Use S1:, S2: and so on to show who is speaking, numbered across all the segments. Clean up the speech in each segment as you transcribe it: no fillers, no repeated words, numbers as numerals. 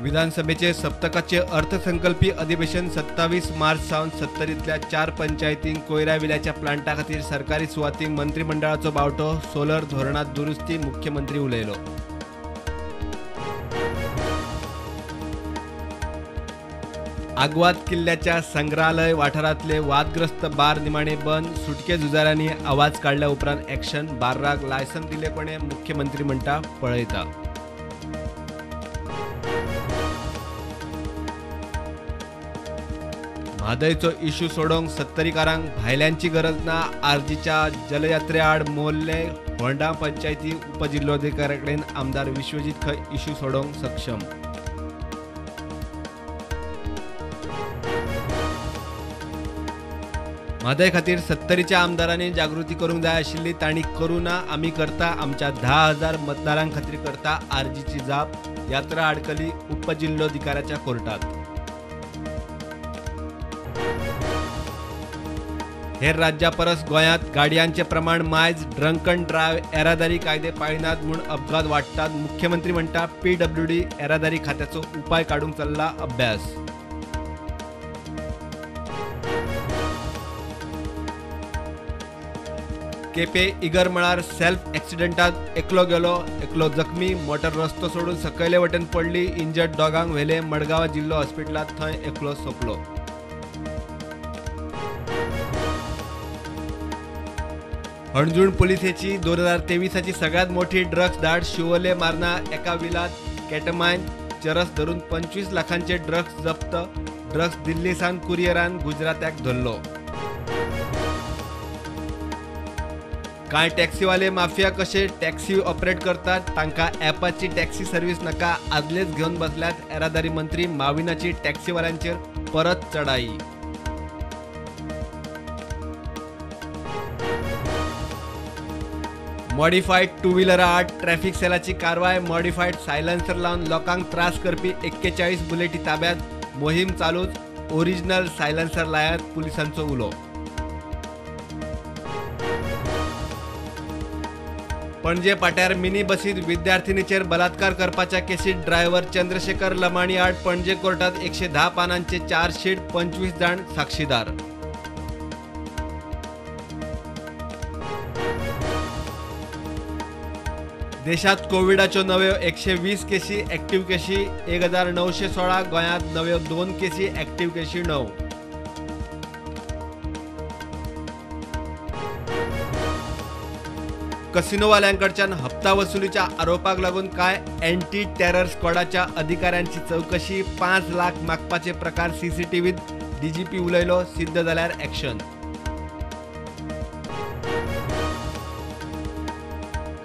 S1: विधानसभेचे सप्तकाचे अर्थसंकल्पी अधिवेशन 27 मार्च सावन सत्तरींतल्या 4 पंचायतींक कोयरा विल्याच्या प्लांटा खातीर सरकारी सुवातींक मंत्रिमंडळाचो बावटो, सोलर धोरणात दुरुस्ती, मुख्यमंत्री उलयलो। आग्वाद किल्ल्याच्या संग्रहालय वाठारांतले वादग्रस्त बार निमाणे बंद, सुटके झुजाऱ्यांनी आवाज काडल्या उपरांत एक्शन, बार्राक लायसन दिले कोणे, मुख्यमंत्री म्हणटा पळयता। म्हादयचो इश्यू सोडोवंक सत्तरीकारांक भायल्यांची गरज ना, आरजीच्या जलयात्रे आड मोल्ले होंडा पंचायती उपजिल्लोधिकाऱ्याकडेन आमदार विश्वजीत खै इश्यू सोडोवंक सक्षम। म्हादय खातीर सत्तरीच्या आमदारांनी जागृती करूंक जाय आशिल्ली, तांणी करूं ना, आमी करता, आमच्या 10,000 मतदारां खातीर करता, आरजीची जाप, यात्रा आडकली उपजिल्लोधिकाऱ्याच्या कोर्टात। हेर राज्या परस गोंयांत गाडयांचे प्रमाण मायज, ड्रंकन ड्रायव्ह, येरादारी कायदे पाळिनात म्हूण अपघात वाडटात, मुख्यमंत्री म्हणटा पीडब्ल्यूडी येरादारी खात्याचो उपाय काडूंक चल्ला अभ्यास। केपे इगरमळार सेल्फ एक्सिडेंटात एकलो गेलो, एकलो जखमी, मोटर रस्तो सोडून सकयले वटेन पडली, इंजर्ड दोगांक व्हेले मडगांव जिल्लो हॉस्पिटलांत, थंय एकलो सोंपलो। हणजूण पुलिसेची 2023ची सगळ्यात मोठी ड्रग्स धाड, शिवोले मार्ना एका विलात केटमायन चरस धरून 25 लाखांचे ड्रग्स जप्त, ड्रग्स दिल्ली सावन कुरियरान गुजरात्याक धरलो। कांय टॅक्सीवाले माफिया कशे टॅक्सी ऑपरेट करतात, तांकां ॲपाची टॅक्सी सर्व्हिस नाका, आदलेच घेवन बसल्यात, येरादारी मंत्री माविनाची टॅक्सीवाल्यांचेर परत चढाई। मॉडिफायड टू व्हिलरा आड ट्रॅफिक सेलाची कारवाय, मॉडिफायड सायलन्सर लावन लोकांक त्रास करपी 41 बुलेटी ताब्यात, मोहीम चालूच, ओरिजिनल सायलन्सर लायात, पुलिसांचो उलो। पणजे पाट्यार मिनी बसीत विद्यार्थिनीचेर बलात्कार करपाच्या केसीत ड्रायव्हर चंद्रशेखर लमाणी आड पणजे कोर्टात 110 पानांचे चार्जशीट, 25 जाण साक्षीदार। देशात कोविडाच्यो नव्यो 120 केशी, ऍक्टिव्ह केशी 1916, गोंयांत नव्यो 2 केशी, ऍक्टिव्ह केशी 9। कसिनोवाल्यांकडच्यान हप्ता वसुलीच्या आरोपाक लागून कांय अँटी टेरर स्क्वॉडाच्या अधिकाऱ्यांची चौकशी, 5 लाख मागपाचे प्रकार सीसीटीव्हीत, डीजीपी उलयलो, सिद्ध जाल्यार ऍक्शन।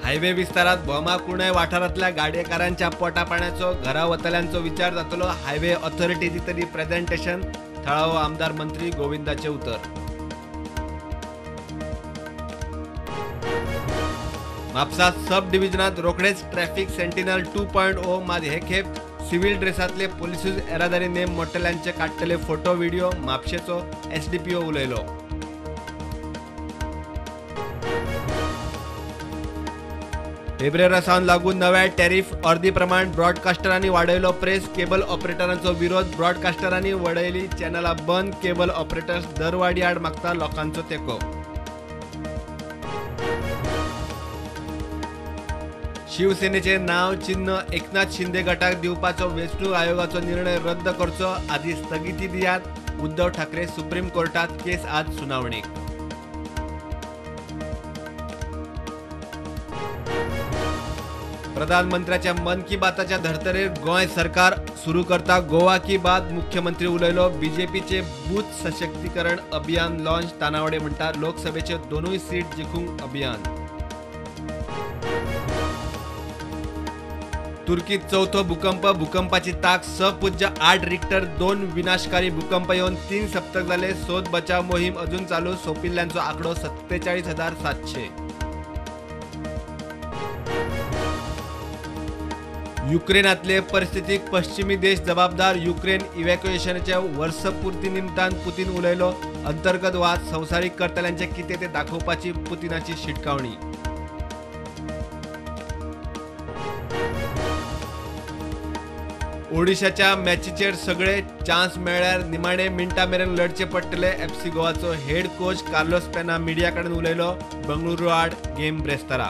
S1: हायवे विस्तारात भोमा कुणय वाठारांतल्या गाडयेकारांच्या पोटा पाण्याचो, घरा वतल्यांचो विचार जातलो, हायवे ऑथॉरिटी दितली प्रेझेंटेशन, थळावो आमदार मंत्री गोविंदाचे उतर। म्हापसा सब डिव्हिजनात रोखडेच ट्रॅफिक सेंटिनल 2.0, मात हे खेप सिव्हिल ड्रेसांतले पोलिसूच येरादारी नेम मोडटल्यांचे काडटले फोटो व्हिडिओ, म्हापशेचो एसडीपीओ उलयलो। फेब्रुवारी सावन लागू नव्या टॅरिफ अर्दी प्रमाण ब्रॉडकास्टरांनी वाडयलो प्रेस, केबल ऑपरेटरांचो विरोध, ब्रॉडकास्टरांनी वडयली चॅनलां बंद, केबल ऑपरेटर्स दरवाडी आड मागता लोकांचो तेंको। शिवसेनेचे नाव चिन्ह एकनाथ शिंदे गटाक दिवपाचो वेंचणूक आयोगाचो निर्णय रद्द करचो, आदी स्थगिती दियात, उद्धव ठाकरे सुप्रीम कोर्टात केस आज सुनावणेक। प्रधानमंत्र्याच्या मन की बाताच्या धर्तरेर गोंय सरकार सुरू करता गोवा की बात, मुख्यमंत्री उलयलो, बीजेपीचे बूथ सशक्तीकरण अभियान लॉन्च, तानावडे म्हणटा लोकसभेचे 2 सीट जिखूंक अभियान। तुर्कीत चौथो भूकंप, भूकंपाची ताक 6.8 रिक्टर, 2 विनाशकारी भूकंप येवन 3 सप्तक जाले, सोद बचाव मोहीम अजून चालू, सोंपिल्ल्यांचो आंकडो 47,700। युक्रेनातले परिस्थितीक पश्चिमी देश जबाबदार, युक्रेन इव्हॅक्युएशनाच्या वर्सपूर्ती निमतान पुतीन उलयलो, अंतर्गत वाद संवसारीक करतल्यांचे कितें ते दाखोवपाची पुतीनाची शिटकावणी। ओडिशाच्या मॅचीचेर सगळे चान्स मेळ्ळ्यार निमाणे मिनटां मेरेन लढचे पडटले. एफसी गोवाचो हेड कोच कार्लोस पेना मिडिया कडेन उलयलो. बंगळुरू आड गेम ब्रेस्तारा.